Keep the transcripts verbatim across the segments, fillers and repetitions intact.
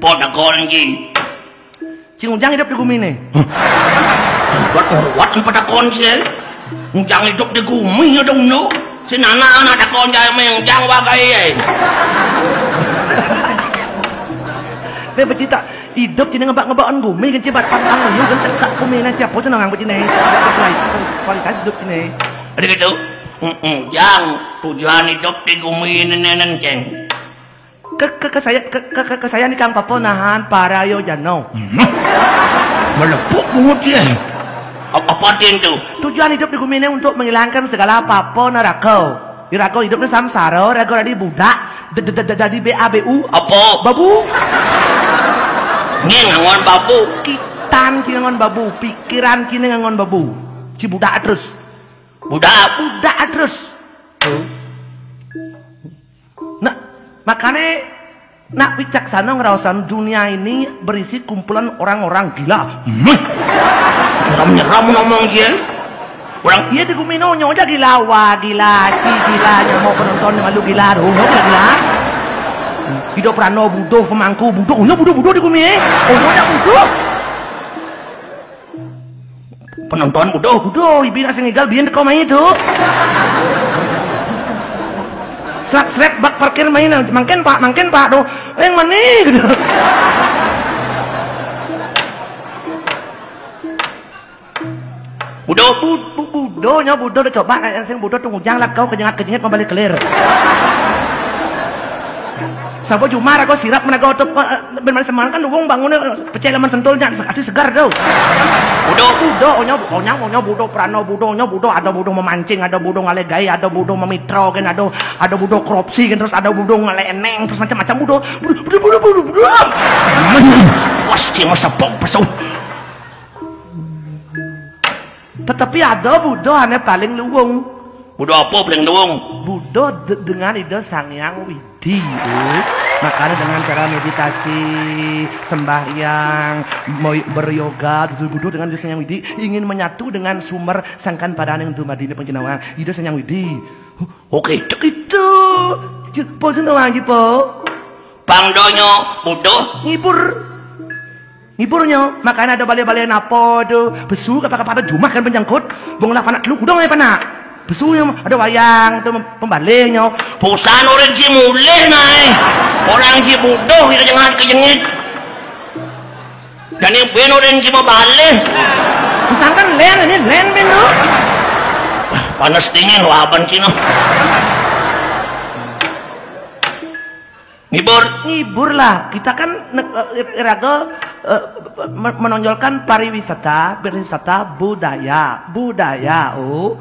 Apa takon iki? Sing Ujang idup di gumine. Kuat, kuat apa takon sih? Ujang idup di gumi ya dong, no. Si Nana anak takon jaya meng jang wagai ya. Dia bercerita, idup sini ngebak-ngebakan gumi kan, cepat pang pang, kan sak gumine siapa senang aku sini. Kualitas, kualitas hidup sini. Jadi gitu. Heeh, Jang, tujuan hidup di gumi ini nenen, Ceng. Ke, ke, ke saya, ke, ke, ke, ke saya nih, Kang Papo nahan para yo jano. Hmm. Melepuk bungut ya. Apa, apa tin tuh? Tujuan hidup di gumi ini untuk menghilangkan segala papo neraka. Irago hidup ini samsara, rago dadi budak, d-, d-, d-, d-, dadi B A B U. Apa? Babu. Ngen ngangon babu. Kitan kini ngangon babu, pikiran kini ngangon babu. Si budak terus. Budak. Budak terus. Tuh. Nah, makanya nak wicaksana ngerasain dunia ini berisi kumpulan orang-orang gila. Hmm. Nyeram-nyeram ngomong dia. Orang iya di gumino nyonya gila, wah gila, ci gila, nyamuk penonton yang lu gila, oh gila gila. Hidup Rano buduh, pemangku buduh, oh buduh buduh di gumi eh. Oh nyonya buduh. Penonton buduh. Buduh, ibi nak sing igal biyen teko main itu. Srak srek bak parkir main, mangken Pak, mangken Pak tuh. Yang mana gitu. Buduh. Bu, bu, buduh, nyo buduh udah coba nak yang sing buduh tunggu jang lah kau kejengat-kejengat kembali kelir. Sabo jumar aku sirap menaga otot, eh, ben mana semalam kan dukung bangunnya pecah laman sentul nya, ati segar tuh. Buduh. Buduh, onyo, onyo, onyo buduh, prano buduh, onyo buduh, ada buduh memancing, ada buduh ngalegai, ada buduh memitro kan, ada, ada buduh korupsi kan, terus ada buduh ngaleneng, terus macam-macam buduh. Buduh, buduh, buduh, buduh, buduh. Pasti masa pok pesuh. Tetapi ada buduh ane paling luwung. Buduh apa paling luwung? Buduh de-, dengan Ida Sang Hyang Widi. Eh. Makanya dengan cara meditasi, sembahyang, moi-, beryoga, buduh dengan Ida Sang Hyang Widi, ingin menyatu dengan sumber sangkan padane untuk madine penjenawang. Ida Sang Hyang Widi. Oke, cek itu. Ji, po sentuh lagi, po. Bang Donyo, buduh. Ngibur. Ngiburnyo, makanya ada bale-bale napo tu, besu ka apa-apa jumah kan penyangkut, bong lah panak telu kudong ya panak. Besu yang ada wayang tu pembalinyo. Pusan orang ji mulih nai. Orang ji buduh kita jengat kejengit. Dan yang ben orang ji bebale. Misalkan len ini len ben tu. Panas dingin wah ban Cina. Ngibur. Ngibur lah. Kita kan ne-, eh, iraga, eh, me-, menonjolkan pariwisata, pariwisata budaya, budaya, oh,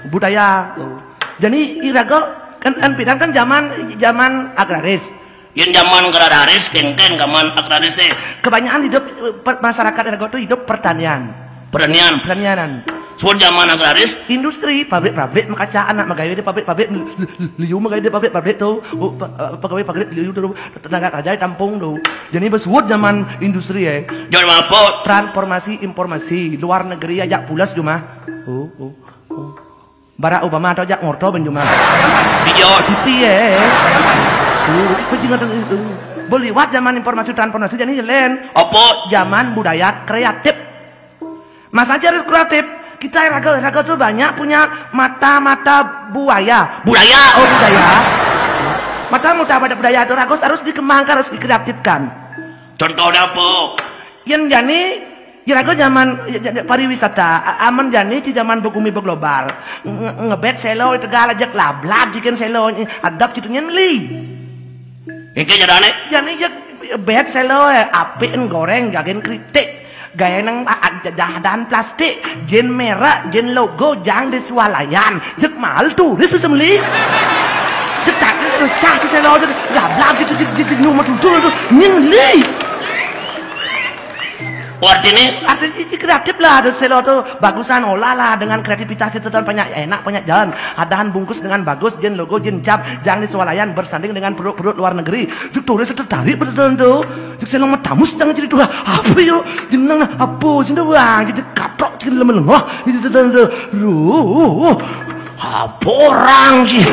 budaya, oh. Jadi iraga kan, kan pidan kan zaman, zaman agraris. Yén zaman agraris, kéngkén zaman agraris, eh. Kebanyakan hidup, eh, per-, masyarakat iraga tu hidup pertanian. Pertanian. Pertanianan. Suud zaman agraris, industri, pabrik-pabrik makaca, anak magawé di pabrik-pabrik, li-, li-, liu magawé di pabrik-pabrik tu. Oh, pa-, eh, pegawai pabrik liu tu, tenaga kerja ditampung tu. Jadi basuud zaman industri, eh. Zaman apa? Transformasi informasi, luar negeri ajak pulas jumah. Oh, oh, oh. Barack Obama tu ajak ngorta ban jumah. Iya. Piye, eh. Oh, apa sih ngaran itu? Beliwat zaman informasi transformasi jadi lain. Apa? Zaman budaya kreatif. Masa aja harus kreatif. Kita raga, raga tu banyak punya mata-mata buaya. Budaya. Oh, budaya. Mata-mata pada budaya tu harus, harus dikembangkan, harus dikreatifkan. Contohnya apa? Yén jani, ya raga zaman, ya, ya, pariwisata, a-, amen jani di zaman begumi beglobal. Nge-, ngebet selo Tegal ajak lablab jikin selo, adap gitu nyén meli. Engké jadane? Jani ya bet selo, eh, apik goréng, gaén kritik. Gaé nang a-, a-, dahan plastik, jén merek, jén logo, jang di swalayan. Jek mahal turis bisa meli. Jek tak pecah tu selo, jek gablak gitu, jek, jek, jek, nyuma tutul tu. Nyén meli. Artinya? Artinya kreatif lah, ada selo tu. Bagusan olah lah dengan kreativitas itu, dan banyak enak, banyak jalan. Adahan bungkus dengan bagus, jén logo, jén cap, jang di swalayan bersanding dengan produk-produk luar negeri. Jek turis tertarik betul tu. Jek selo matamus jangan jadi dua. Apa yo? Jeneng nah, apa sih doang? Jadi kaprok, jadi lemah-lemah. Jadi tu, tu, tu. Loh, apa orang sih?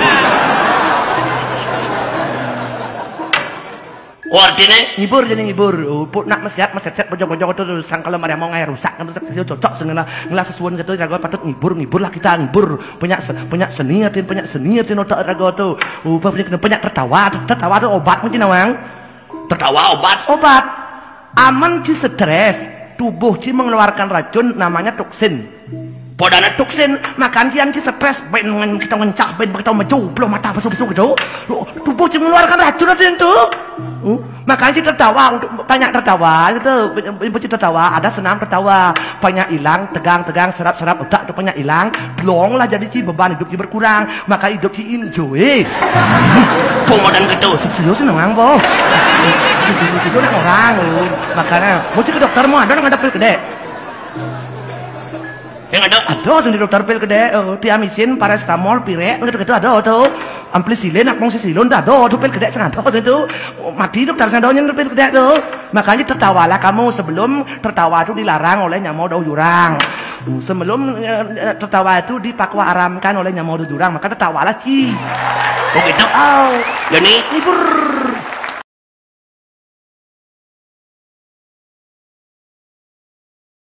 Oh, artinya? Ngibur jadi ngibur. Oh, put nak mesiat, meset-set, bojong-bojong tu, sangkala Maria mau ngai rusak kan, tu cocok sengena. Ngelah sesuun gitu, raga patut ngibur, ngibur lah kita, ngibur. Punya se-, punya seni, artin punya seni, artin otak raga tu. Oh, apa punya, punya tertawa, tertawa tu obat mungkin, Nawang. Tertawa obat? Obat. Amen ci stres, tubuh ci mengeluarkan racun namanya toksin. Podana toksin, makan cian ci stres, ben ngen-, kita ngencah, ben kita maju, belum mata besu-besu gitu. Tubuh ci mengeluarkan racun ada itu. Hmm? Makanya ci tertawa, untuk banyak tertawa gitu. Ibu ci tertawa, ada senam tertawa. Banyak hilang, tegang-tegang, serap-serap otak tu banyak hilang. Blong lah jadi ci beban hidup ci berkurang. Maka hidup ci enjoy. Pemodan gitu. Serius nang, Bang. Itu nak orang. Makanya, mau ci ke dokter, mau ada nang ada pil kedé. Yang ada? Ada sing di dokter pil kedé. Oh, tiamisin, paracetamol, pirek, gitu-gitu ada tu. Ampicillin, amoxicillin, dah ada tu pil kedé sing ada sing tu. Oh, mati dokter sing ada nyen pil kedé tu. Makanya tertawalah kamu sebelum tertawa itu dilarang oleh nyama dau jurang. Sebelum, eh, eh, tertawa itu dipakwa aramkan oleh nyama dau jurang, maka tertawalah ci. Oh gitu. Oh. Jadi ngibur.